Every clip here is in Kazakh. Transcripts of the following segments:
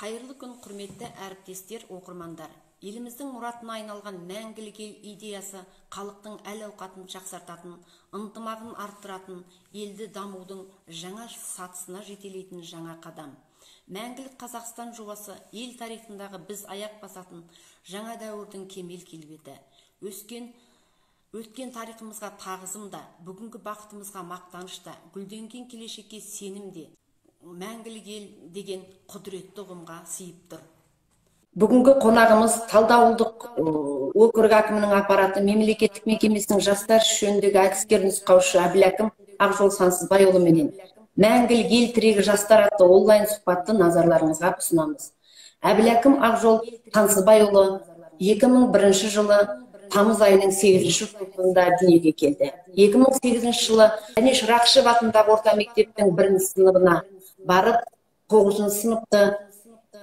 Қайырлы күн, құрметті әріптестер, оқырмандар. Еліміздің мұратына айналған мәңгілік ел идеясы халықтың әл-ауқатын жақсартатын, ынтымағын арттыратын, елді дамудың жаңа сатысына жетелейтін жаңа қадам. Мәңгілік Қазақстан жобасы ел тарихындағы біз аяқ басатын жаңа дәуірдің кемел келбеті. Өткен тарихымызға тағзым да, бүгінгі бақытымызға мақтаныш та, гүлденген келешекке сенім де, мәңгілік ел деген құдіретті ұғымға сыйып тұр. Бүгінгі қонағымыз Талды ауылдық округ әкімінің аппараты мемлекеттік мекемесінің жастар ісі жөніндегі әдіскер нұсқаушы Әбіләкім Ақжол Сансызбайұлы менен Мәңгілік ел тірегі жастар атты онлайн сұхбатты назарларыңызға ұсынамыз. Әбіләкім Ақжол Сансызбайұлы 2001 жылы тамыз айының 8 жұлдызында дүниеге келді. 2008 жылы Дәнеш Рақышев атындағы орта мектептің 1 сыныбына барып, 9 сыныпты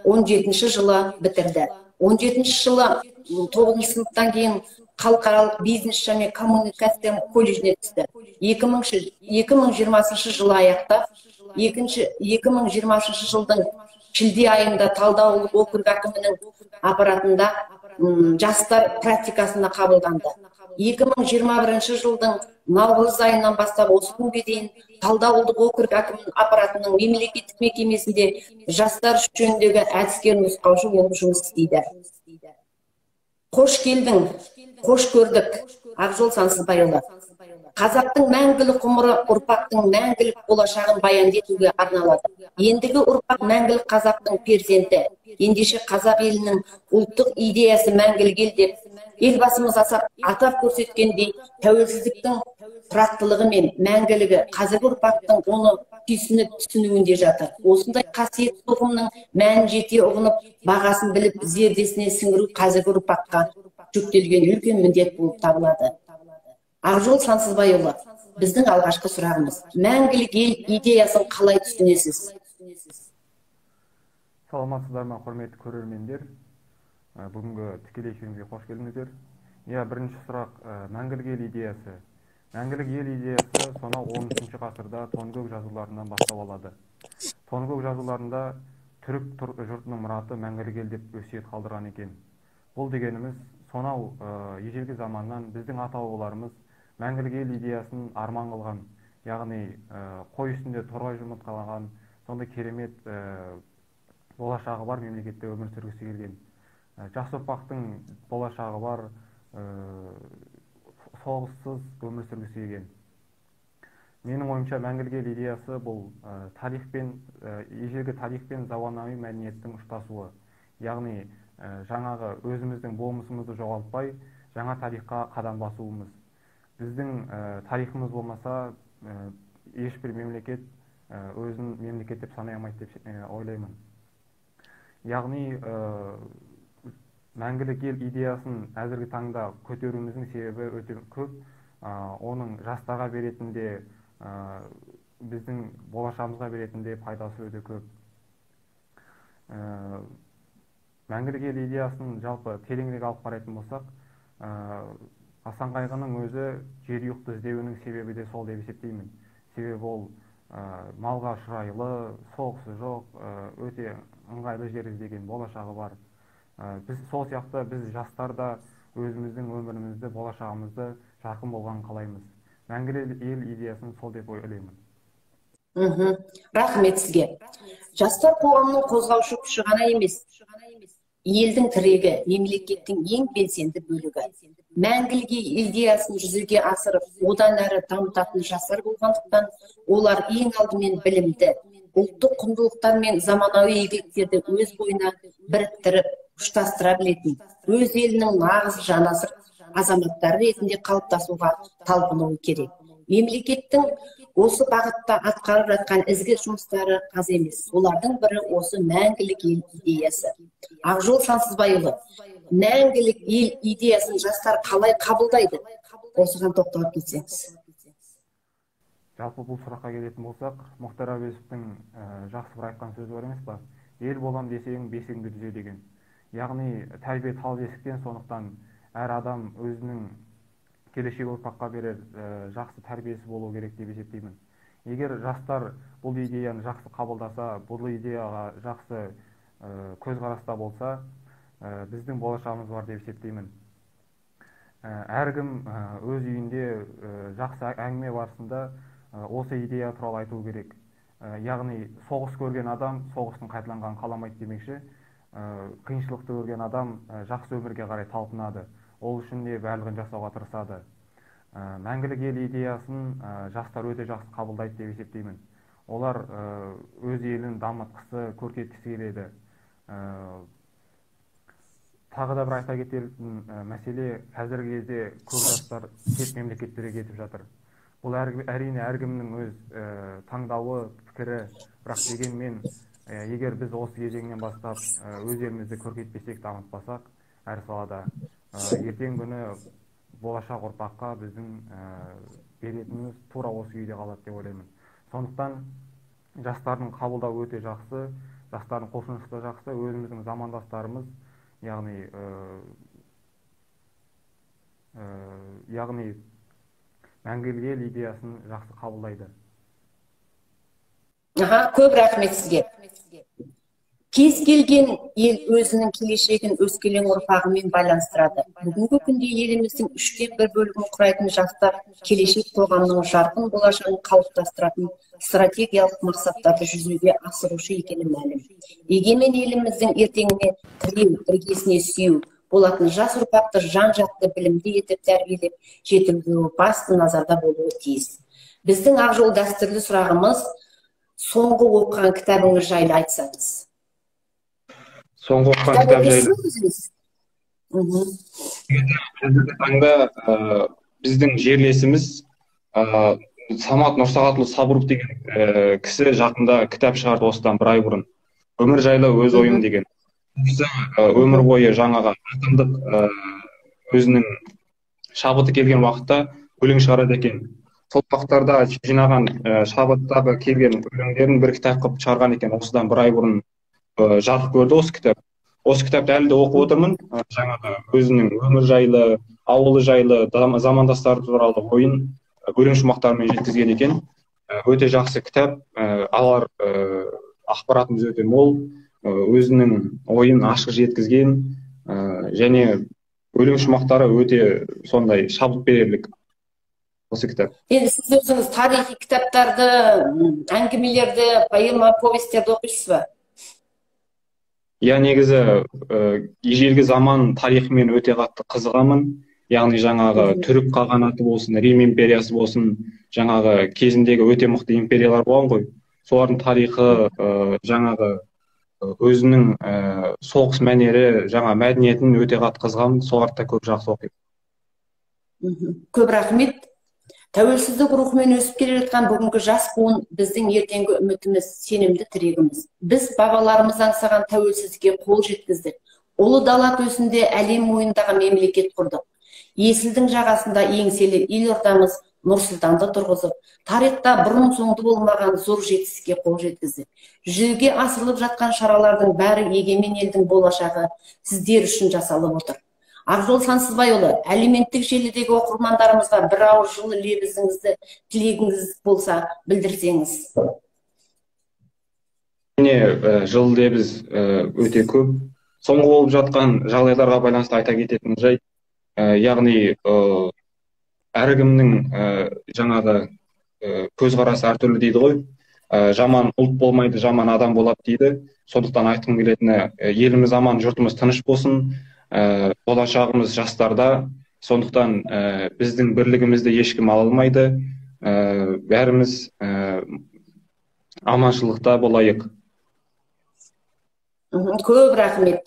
17 жылы бітірді. 17 жылы 9 сыныптан кейін халықаралық бизнес және коммуникация колледжіне түсті. 2020 жылы аяқтап, 2020 жылдың шілде айында Талды ауылдық округ әкімінің аппаратында жастар практикасына қабылданды. 2021 жылдың наурыз айынан бастап осы күнге дейін Талды ауылдық округ әкімінің аппаратының мемлекеттік мекемесінде жастар жөніндегі әдіскер нұсқаушы болып жұмыс істейді. Қош келдің, қош көрдік, Ақжол Сансызбайұлы. Қазақтың мәңгілік ғұмыры ұрпақтың мәңгілік болашағын баян етуге арналады. Ендігі ұрпақ мәңгілік қазақтың перзенті. Ендеше қазақ елінің ұлттық идеясы мәңгілік ел деп Елбасымыз атап көрсеткендей, тәуелсіздіктің тұрақтылығы мен мәңгілігі қазіргі ұрпақтың оны түйсініп түсінуінде жатыр. Осындай қасиетті ұғымның мәнін жете ұғынып, бағасын біліп, зердесіне сіңіру қазіргі ұрпаққа жүктелген үлкен міндет болып табылады. Ақжол Сансызбайұлы, біздің алғашқы сұрағымыз. Мәңгілік ел идеясын қалай түсінесіз? Саламатсыздар ма, құрметті көрермендер. Бүгінгі тікелей эфирімізге қош келдіңіздер. Иә, бірінші сұрақ, мәңгілік ел идеясы. Мәңгілік ел идеясы сонау 13 ғасырда Тонгөк жазуларынан бастау алады. Тонгөк жазуларында түрік жұртының мұраты мәңгілік ел деп өсиет қалдырған екен. Бұл дегеніміз сонау ежелгі заманнан біздің ата-бабаларымыз мәңгілік ел идеясын арман қылған, яғни қой үстінде торғай жұмыртқалаған сондай керемет болашағы бар мемлекетте өмір сүргісі келген. Жас ұрпақтың болашағы бар, соғыссыз өмір сүргісі келген. Менің ойымша, мәңгілік ел идеясы бұл тарих пен ежелгі тарих пен заманауи мәдениеттің ұштасуы. Яғни жаңағы өзіміздің болмысымызды жоғалтпай, жаңа тарихқа қадам басуымыз. Біздің тарихымыз болмаса, ешбір мемлекет өзін мемлекет деп санай алмайды деп ойлаймын. Яғни мәңгілік ел идеясын әзіргі таңда көтеруіміздің себебі өте көп. Оның жастарға беретінде, біздің болашағымызға беретінде пайдасы өте көп. Мәңгілік ел идеясын жалпы тереңірек алып қарайтын болсақ, Асан Қайғының өзі жерұйықты іздеуінің себебі де сол деп есептеймін. Себебі ол малға шұрайлы, соғысы жоқ, өте ыңғайлы жер іздеген, болашағы бар. Біз сол сияқты, біз жастар да өзіміздің өмірімізді, болашағымызды жарқын болғанын қалаймыз. Мәңгілік ел идеясын сол деп ойлаймын. Рахмет сізге. Жастар қоғамның қозғаушы күші ғана емес, елдің тірегі, мемлекеттің ең белсенді бөлігі. Мәңгілік ел идеясын жүзеге асырып, одан әрі дамытатын жастар болғандықтан, олар ең алдымен білімді, ұлттық құндылықтар мен заманауи игіліктерді өз бойына біріктіріп, ұштастыра білетін, өз елінің нағыз жанасыр азаматтары ретінде қалыптасуға талпынуы керек. Мемлекеттің осы бағытта атқарып жатқан ізгі жұмыстары аз емес. Олардың бірі осы мәңгілік ел идеясы. Ақжол Сансызбайұлы, мәңгілік ел идеясын жастар қалай қабылдайды? Осыған тоқталып кетсеңіз. Жалпы бұл сұраққа келетін болсақ, Мұхтар Әуезовтің жақсы бір айтқан сөзі бар емес па? Ел болам десең, бесігіңді түзе деген. Яғни тәрбие тал бесіктен, сондықтан әр адам өзінің келешек ұрпаққа берер жақсы тәрбиесі болу керек деп есептеймін. Егер жастар бұл идеяны жақсы қабылдаса, бұл идеяға жақсы көзқараста болса, біздің болашағымыз бар деп есептеймін. Әркім өз үйінде жақсы әңгіме барысында осы идея туралы айту керек. Яғни соғыс көрген адам соғыстың қайталанғанын қаламайды демекші, қиыншылықты көрген адам жақсы өмірге қарай талпынады. Ол үшін де барлығын жасауға тырысады. Мәңгілік ел идеясын жастар өте жақсы қабылдайды деп есептеймін. Олар өз елін дамытқысы, көркейткісі келеді. Тағы да бір айта кететін мәселе, қазіргі кезде көп жастар шет мемлекеттерге кетіп жатыр. Бұл әрине әркімнің өз таңдауы, пікірі, бірақ дегенмен егер біз осы кезеңнен бастап өз елімізді көркейтпесек, дамытпасақ әр салада, ертеңгі күні болашақ ұрпаққа біздің беретініміз тура осы күйде қалады деп ойлаймын. Сондықтан жастардың қабылдауы өте жақсы, жастардың құлшынысы да жақсы, өзіміздің замандастарымыз, яғни мәңгілік ел идеясын жақсы қабылдайды. Көп рахмет сізге. Кез келген ел өзінің келешегін өскелең ұрпағымен байланыстырады. Бүгінгі күнде еліміздің 1/3 бөлігін құрайтын жастар келешек қоғамның жарқын болашағын қалыптастыратын стратегиялық мақсаттарды жүзеге асырушы екені мәлім. Егемен еліміздің ертеңіне тіреу, іргесіне сүйеу болатын жас ұрпақты жан-жақты білімді етіп тәрбиелеп жетілдіру басты назарда болуы тиіс. Біздің Ақжол дәстүрлі сұрағымыз, соңғы оқыған кітабыңыз жайлы айтсаңыз. Соңғы оқыған кітап жайлы. Қазіргі таңда біздің жерлесіміз Самат Нұрсағатұлы Сабуров деген кісі жақында кітап шығарды, осыдан бір ай бұрын. Өмір жайлы өз ойым деген. Кісі өмір бойы жаңағы ақындық өзінің шабыты келген уақытта өлең шығарады екен. Сол уақыттарда жинаған шабыттағы келген өлеңдерін бір кітап қылып шығарған екен. Осыдан бір ай бұрын жарық көрді осы кітап. Осы кітапты әлі де оқып отырмын. Жаңағы өзінің өмір жайлы, ауылы жайлы, замандастары туралы ойын өлең шумақтарымен жеткізген екен. Өте жақсы кітап. Алар ақпаратымыз өте мол. Өзінің ойын ашық жеткізген, және өлең шумақтары өте сондай шабыт берерлік осы кітап. Енді сіз өзіңіз тарихи кітаптарды, әңгімелерді, поэма, повестерді оқисыз ба? Я негізі ежелгі заман тарихымен өте қатты қызығамын. Яғни жаңағы түрік қағанаты болсын, Рим империясы болсын, жаңағы кезіндегі өте мықты империялар болған ғой. Солардың тарихы, жаңағы өзінің соғыс мәнері, жаңа мәдениетін өте қатты қызығамын. Соларды да көп жақсы оқимын. Көп рахмет. Тәуелсіздік рухымен өсіп келе жатқан бүгінгі жас буын біздің ертеңгі үмітіміз, сенімді тірегіміз. Біз бабаларымыз аңсаған тәуелсіздікке қол жеткіздік. Ұлы дала төсінде әлем мойындағы мемлекет құрдық. Есілдің жағасында еңселі елордамыз Нұр-Сұлтанды тұрғызып, тарихта бұрын соңды болмаған зор жетістікке қол жеткіздік. Жүзеге асырылып жатқан шаралардың бәрі егемен елдің болашағы сіздер үшін жасалып отыр. Ақжол Сансызбайұлы, әлеуметтік желідегі оқырмандарымызға бір ауыз жылы лебізіңізді, тілегіңіз болса білдірсеңіз. Міне, жылы лебіз өте көп. Соңғы болып жатқан жағдайларға байланысты айта кететін жайт, яғни әркімнің жаңағы көзқарасы әртүрлі дейді ғой. Жаман ұлт болмайды, жаман адам болады дейді. Сондықтан айтқым келетіні, еліміз аман, жұртымыз тыныш болсын. Болашағымыз жастарда, сондықтан біздің бірлігімізді ешкім ала алмайды. Бәріміз аманшылықта болайық. Көп рахмет.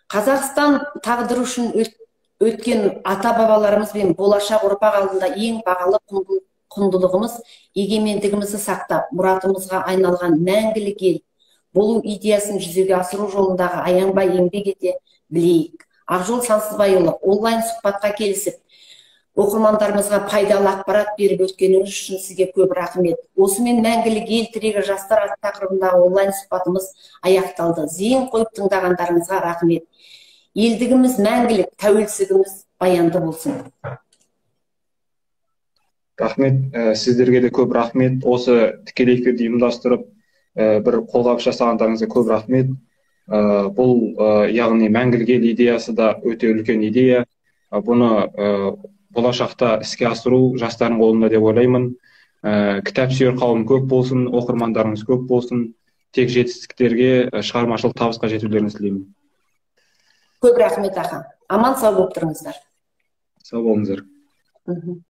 Қазақстан тағдыры үшін өткен ата-бабаларымыз бен болашақ ұрпақ алдында ең бағалы құндылығымыз егемендігімізді сақтап, мұратымызға айналған мәңгілік ел болу идеясын жүзеге асыру жолындағы аянбай еңбек ете білейік. Ақжол Сансызбайұлы, онлайн сұхбатқа келісіп, оқырмандарымызға пайдалы ақпарат беріп өткеніңіз үшін сізге көп рахмет. Осымен мәңгілік ел тірегі жастар атты тақырыбындағы онлайн сұхбатымыз аяқталды. Зейін қойып тыңдағандарыңызға рахмет. Елдігіміз мәңгілік, тәуелсіздігіміз баянды болсын. Рахмет, сіздерге де көп рахмет. Осы тікелей эфирді ұйымдастырып, бір қолғабыс жасағандарыңызға көп рахмет. Бұл яғни мәңгілік ел идеясы да өте үлкен идея. Бұны болашақта іске асыру жастардың қолында деп ойлаймын. Кітап сүйер қауым көп болсын, оқырмандарыңыз көп болсын. Тек жетістіктерге, шығармашылық табысқа жетулеріңізді тілеймін. Көп рахмет, аға. Аман сау болып тұрыңыздар. Сау болыңыздар.